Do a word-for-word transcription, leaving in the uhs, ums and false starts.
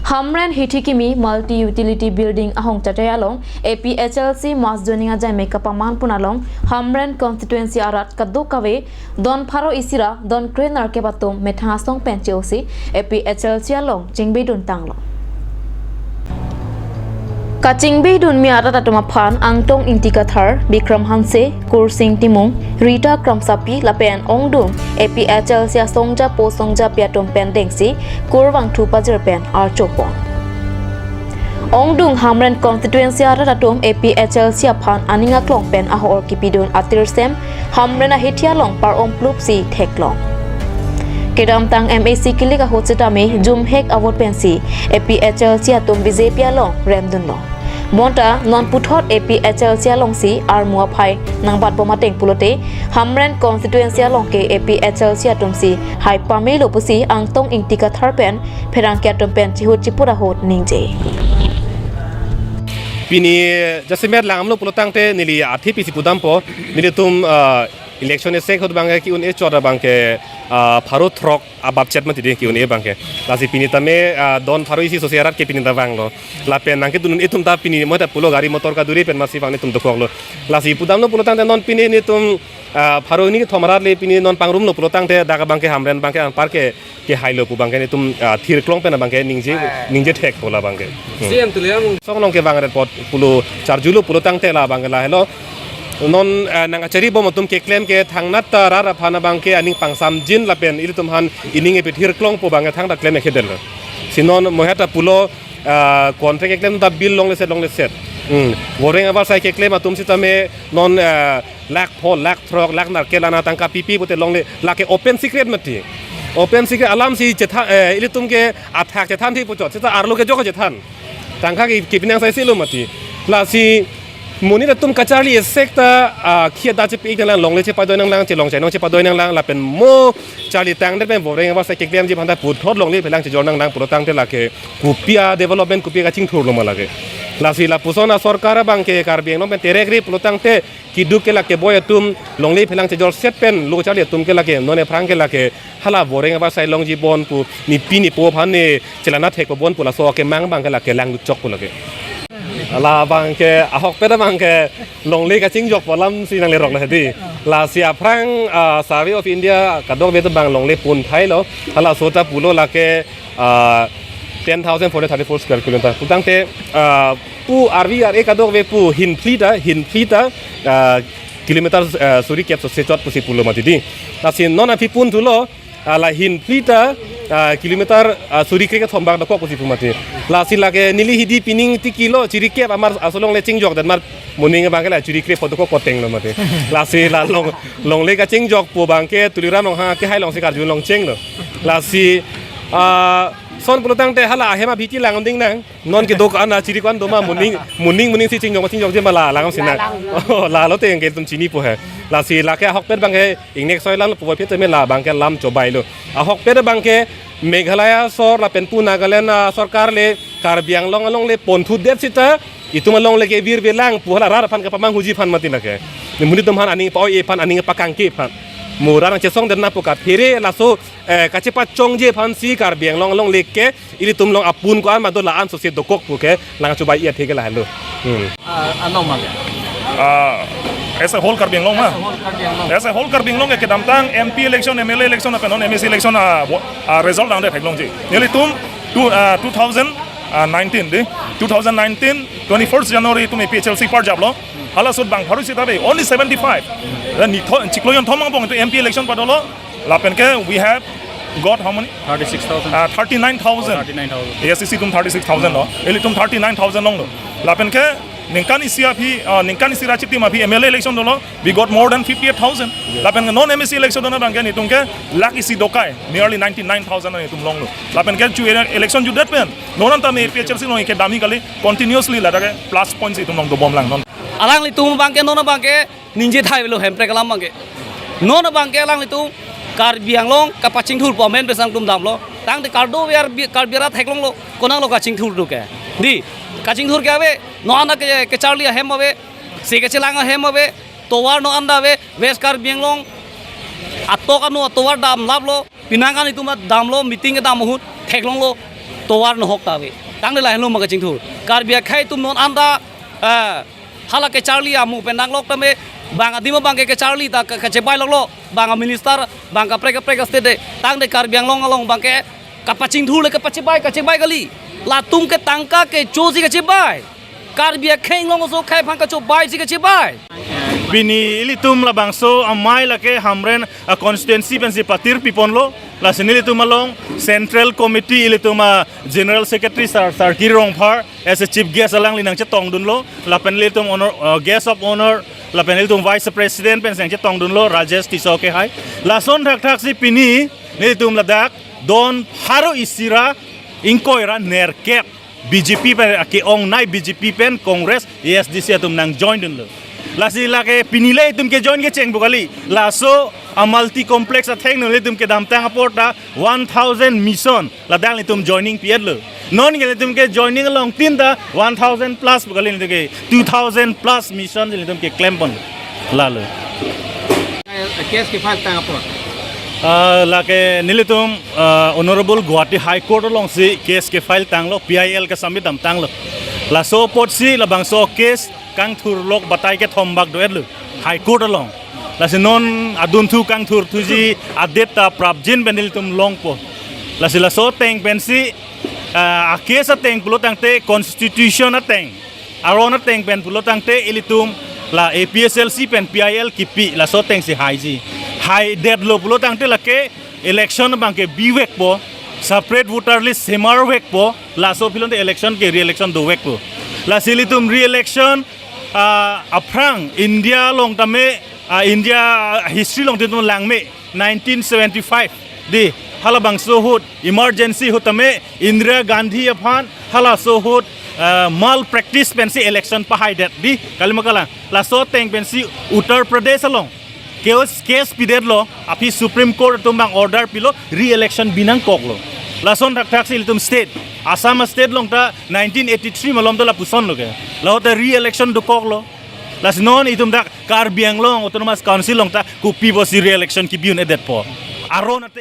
Hamren Hithikimi Multi Utility Building ahong chatai along A P H L C mass joining ajai me kapaman pon along Hamren constituency arat kadokave don pharo isi ra don krenerkep atum methang asong pen che-osi A P H L C along chingbidun tanglo. Kachingbidun mi arat atum aphan Angtong Ingti Kathar, Bikram Hanse, Kursing Timung, Rita Kramsapi lapen ongdung A P H L C asongja po songjapi atum pen dengsi kurvangthu pajir pen archopon. Ongdung Hamren constituency arat atum A P H L C aphan aning aklong pen ahor kipidun atirsem Hamren ahithi along par-om plupsi theklong. Kedamtang M A C kilik ahut sitame jumhek avote pensi A P H L C atum B J P along remdunlo. Bonta non puthot A P H L C alongsi armu aphai nangbatbom ateng pulote Hamren constituency along ke A P H L C atumsi hai pamelo pusi Angtong Ingti Kathar pen pherangke atum pen chihut chipur ahut ningje. Pini jasemet langlo pulo tangte neli athe pisi pudampo, nelitum, ah, election esek ahut abangke ki-un-e chot abangke, ah, pharo throk abapchet mati dei ki-un-e abangke. Lasi pini tame, ah, don pharo isi sosi arat ke pini ta vanglo. Lapen nangkedun-un-e atum ta pini mo ta pulo gari motor kaduri pen masi vang netum dokoklo. Lasi pudamlo pulo tangte non pini netum, ah, pharo hini kethom arat le pini non pangrumlo pulo tangte dak abangke Hamren abangke anparke kehailo pu abangke netum, ah, thirklong pen abangke ningje, ningje thekpo la abangke. Hmm. Song along kevang ret apot pulo charjulo pulo tangte la abangke lahelo. Non, ah, nangkacharibom atum keklem ke thangnat ta rat aphan abangke aning pangsamjin lapen ilitum aphan ining epithirklongpo abangke thangta klem ekedel. Si non mo heta pulo, ah, contract keklem ta bill longleset longleset. Hmm. Voreng avarsai keklem atum sitame non, ah, lakh pho, lakh throk, lakh nerkep la-an atangka pipi pute longle, lake open secret mati. Open secret alamsi chethan, eh, ilitum ke athak chethan thi puchot. Seta arlo kejok chethan. Tangka ke, kepi nangsaisilo mati. Lasi monit atum kacharli esek ta, ah, khia da chepi nanglang, longle chepadoi nanglang, chelong chainong chepadoi nanglang, lapen mo charli tangdet pen voreng avarsai keklemji aphan ta puthot longle phelang chejor nanglang pulo tangte lake kopi a-development kopi kachingthurlo ma lake. Lasi lapuson asorkar abangke Karbi Anglong pen terekre pulo tangte keduk ke lake boi atum longle phelang chejorset pen lo charli atum ke lake non aphrang ke lake hala voreng avarsai longji bon pu nepi nepo aphan ne chelana thekpo bon pu laso akemang abangke lake langdutchok pu lake. La abangke ahokpet abangke longle kachingjokpo alamsi nanglerok la hedi. Lasi aphrang, ah, Survey of India kadokave atum abang longle pon thailo. Halaso ta pulo lake, ah, ten thousand four hundred thirty-four square kilometer. Pu tangte, ah, pu R V R A kadokave pu hinphli ta, hinphli ta, ah, kilometer, ah, suri kep sose chot pusi pulo mati dei. Lasi non aphi pon thulo, ah, la hinphli ta, ah, kilometer, ah, suri kre kethom bak dokok pusi pu mati. Lasi lake neli hidi pining tikilo chiri kep amar aso longle chingjok dan mar moning abangke la chiri kre pho dokok koteng lo mati. Lasi la long, longle kachingjokpo abangke Tuliram Ronghang kehai alongsi karjun longcheng lo. Lasi, ah, son pulo tangte hala ahem abhiti lang ding nang. Non ke dokan a chiri ko-an doma moning, moning, moning si chingjok, chingjokje ma la lang si na. Oh, lalo te yang ke tum chinipo he. Lasi lake ahokpet abangke ingnek soi lam puvoiphit tame la abangke lam chobailo. Ahokpet abangke Meghalaya sor lapen pu Nagaland, ah, sorkar le Karbi Anglong along le ponthutdet sita itum along le ke virvelang pu hala rat aphan kapamanghuji aphan mati lake. Monit atum aphan aning pa-oi aphan aning pakangke aphan. Mo rat nangchesongdet na pu kaphere laso, eh, kachepachongji aphansi Karbi Anglong along le ke ilitum along apun ko-an ma do la-an sose dokok pu ke lang chubai iya theke lahelo. Hmm. Ah, anong mang ya? Ah, as a whole Karbi Anglong ma? As a whole Karbi Anglong. As a whole Karbi Anglong ke kedamtang M P election, M L A election, lapen non M A C election, ah, vo-, ah, result ang de theklongji. Nelitum two, ah, two thousand nineteen dei, two thousand nineteen, twenty-first January itum A P H L C parjaplo. Hala ahut bang pharo isi ta ave, only seventy-five. Dan nitho, chiklo jonthom angbong itum M P election padolo. Lapen ke we have got how many? Thirty-six thousand. Ah, thirty-nine thousand. Thirty-nine thousand. A S D C atum thirty-six thousand lo. Ilitum thirty-nine thousand longlo. Lapen ke ningkan isi aphi, ah, ningkan isi ra chitim aphi M L A election dolo. We got more than fifty-eight thousand. Lapen ke non M A C election dona abangke netum ke lakh isi dokai, nearly ninety-nine thousand netum longlo. Lapen ke chu ele-, election jutdet pen non anta me A P H L C along ke dami kali continuously ladak ke plus points itum long dobomlang non. Alanglitum abangke non abangke ningje thailo Hemprek alam abangke. Non abangke alanglitum Karbi Anglong kapachingthurpo amen pen sang atum damlo. Tangte kardom Karbi, Karbi arat theklonglo. Konatlo kachingthur do ke? Dei, kachingthur ke ave. Non ana ke, kecharli ahem ave. Se kachelang ahem ave. Tovar non anta ave. West Karbi Anglong atok anu atovar damlaplo. Penang an itum damlo, meeting kedam ahut theklonglo. Tovar nohok ta ave. Tangte lahenlo ma kachingthur. Karbi akhei atum non anta, eh, hala kecharli amu pen nanglok tame, bang adim abang ke kecharli ta ke-, kachebei loklo, bang a minister, bang kaprek kaprek a state de. Tangte Karbi Anglong along abang ke kapachingthur le kapachebei, kachebei kali. Latum ke tangka kechosi kachebei. Karbi akhei inglongso akhei aphan kachobeisi kachebei. Pini ilitum labangso amei lake Hamren a constituency pensi patir piponlo. Lasi nelitum along Central Committee ilitum a General Secretary Sir, Sir Kiri Rongphar as a chief guest alangli nangchetongdunlo. Lapen ilitum honor, uh, guest of honor, lapen ilitum vice president pensi nangchetongdunlo, Rajesh Tisso kehai. Lason thakthaksi pini nelitum ladak don pharo isi ra ingkoi ra nerkep B J P pen, ake-ongnei B J P pen Congress, A S D C atum nangjoindunlo. Lasi lake pini le itum kejoin kecheng pu kali. Laso a multi complex athengno le itum kedamtang apor ta one thousand mission ladak le itum joining pi-etlo. Non ke le itum ke joining along tin ta one thousand plus pu kali, le itum ke two thousand plus mission le itum keklempon. Lalo. Case kefile tang apot? Ah, lake nelitum, ah, Honorable Guwahati High Court alongsi case kefile tanglo, P I L ke-submit damtanglo. Laso apotsi labangso case kangthurlok batai kethom bak do-etlo High Court along. Lasi non adunthu kangthurthuji a-date ta prapjin pen nelitum longpo. Lasi laso ateng pensi, ah, a case ateng pulo tangte constitution ateng, aron ateng pen pulo tangte ilitum la A P H L C pen P I L kipi, laso atengsi haiji. Haidetlo pulo tangte lake election abang ke bivekpo, separate voter list semarvekpo, laso aphi longte election ke re-election dovekpo. Lasi ilitum re-election, ah, aphrang India along tame, ah, India history along te itum langme nineteen seventy-five, di, halabangso ahut, emergency ahut tame, Indira Gandhi aphan, halaso ahut, ah, malpractice pensi election pahaidet, di, kali ma kalang. Laso ateng pensi Uttar Pradesh along case, case pidetlo, aphi Supreme Court atum abang order pilo, re-election binangkoklo. Lason thakthaksi ilitum state, Assam a-state along ta nineteen eighty-three malom ta lapusonlo ke. Lahut ta re-election dokoklo. Lasi non itum dak Karbi Anglong Autonomous Council along ta kopi pusi re-election kibi un-edetpo? Aron ateng